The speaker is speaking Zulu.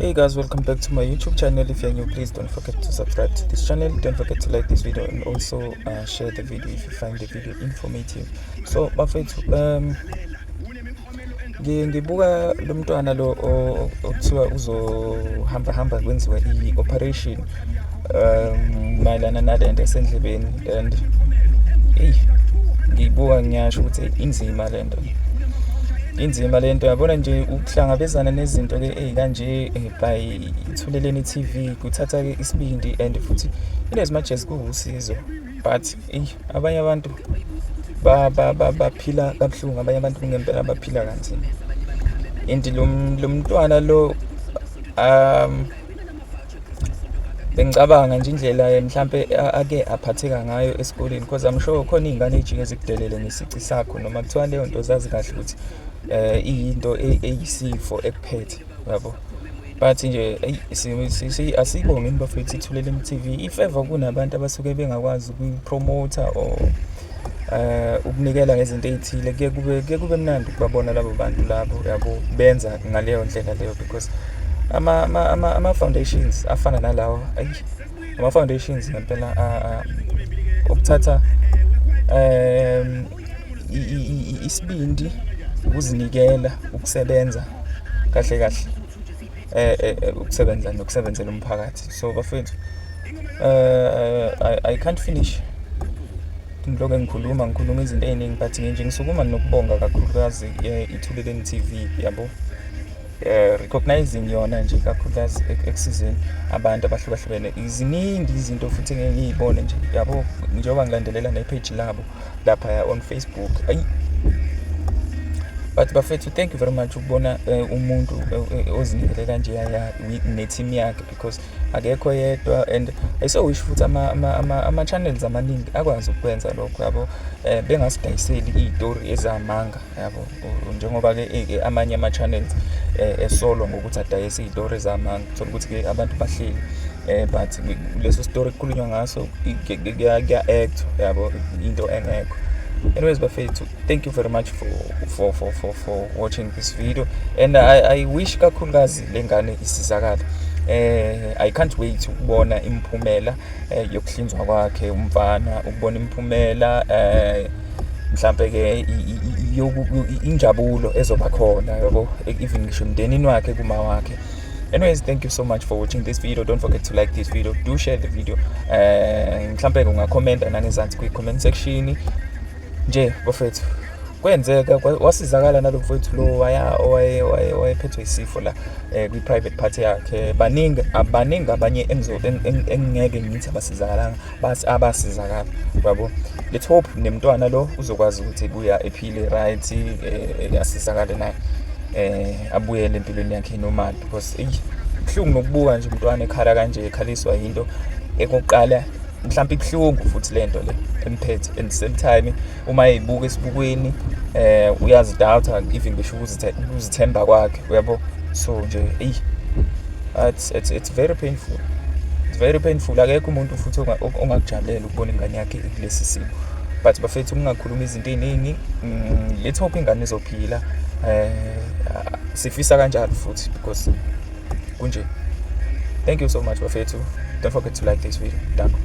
Hey guys, welcome back to my YouTube channel. If you're new, please don't forget to subscribe to this channel. Don't forget to like this video and also share the video if you find the video informative. So bafethu, ngibuka lo mntwana lo okuthiwa uzohamba hamba kwenziwa i-operation mayelana nalento esendlebeni, and eyi, ngiyibuka ngiyasho ukuthi inzima lento, inzima lento, yabona nje. Ukuhlangabezana nezinto ke ey'kanje by Ithuleleni TV kuthatha ke isibindi, and futhi in as much as kuwusizo, but eyi, abanye abantu baphila kabuhlungu, abanye abantu ngempela baphila kanzima. And lo mntwana lo, bengicabanga nje indlela mhlampe ake aphatheka ngayo esikoleni, because I'm sure khona iy'ngane ey'jike zikudelele ngesici sakho, noma kuthiwa leyo nto zazi kahle ukuthi iyinto eyisifo ekuphethe, yabo. But nje eyi, asibonge bafethu Ithuleleni TV. If ever kunabantu abasuke bengakwazi ukuyipromota or ukunikela ngezinto ey'thile, kuye kube mnandi ukubabona labo bantu labo, yabo, benza ngaleyo ndlela leyo, because ama foundations afana nalawo, ayi, ama foundations ngempela ukuthatha isibindi, ukuzinikela, ukusebenza kahle kahle, ukusebenza nokusebenzela umphakathi. So bafethu, I can't finish, ngilokhu ngikhuluma izinto ey'ningi, but nje ngisukuma nokubonga kakhulukazi Ithuleleni TV, yabo, recognizing yona nje kakhulukazi ekusizeni abantu abahlukahlukene. Ziningi izinto futhi engeke ngiyibone nje, yabo, njengoba ngilandelela ne-page labo lapha on Facebook, ayi. But bafethu, thank you very much ukubona umuntu ozinikele kanje ya ne-team yakhe, because akekho yedwa. And I so wish futhi ama channels amaningi akwazi ukwenza lokho, yabo, bengasidayiseli iy'tori ezamanga, yabo, njengoba-ke amanye ama-channels esolwa ngokuthi adayise iy'tori ezamanga. Uthola ukuthi-ke abantu bahleli, but leso story kukhulunywa ngaso kuya-act, yabo, into engekho. Anyways bafethu, thank you very much for watching this video, and I wish kakhulukazi le ngane isizakala. I can't wait ukubona imiphumela yokuhlinzwa kwakhe umfana, ukubona imiphumela, mhlambe ke injabulo ezoba khona, yabo, even ngisho emndenini wakhe, kuma wakhe. Anyways, thank you so much for watching this video. Don't forget to like this video, do share the video, mhlambe ungakhomenta nangezansi kwi-comment section nje. Bafethu, kwenzeka wasizakala nalo mfowethu lo waya owayephethwe isifo la kwi-private part yakhe. Baningi, abaningi abanye engingeke ngithi abasizakalanga, basi abasizakala, yabo. Let's hope nemntwana lo uzokwazi ukuthi ebuya ephile, right, asizakale naye, abuyele empilweni yakhe normal, because eyi, kubuhlungu nokubuka nje umntwana ekhala kanje, ekhaliswa yinto ekokuqala mhlawumbe ibuhlungu futhi lento le emphethe. And same time uma eyibuka esibukweni, uyazidoubta, even ngisho ukuzithemba kwakhe, uyabo. So nje eyi, it's very painful, it's very painful. Akekho umuntu futhi ongakujabulela ukubona ingane yakhe kulesi simo. But bafethu, ungakhuluma izinto ey'ningi. Let's hope ingane izophila, sifisa kanjalo futhi, because kunje. Thank you so much bafethu. Don't forget to like this video. Danko.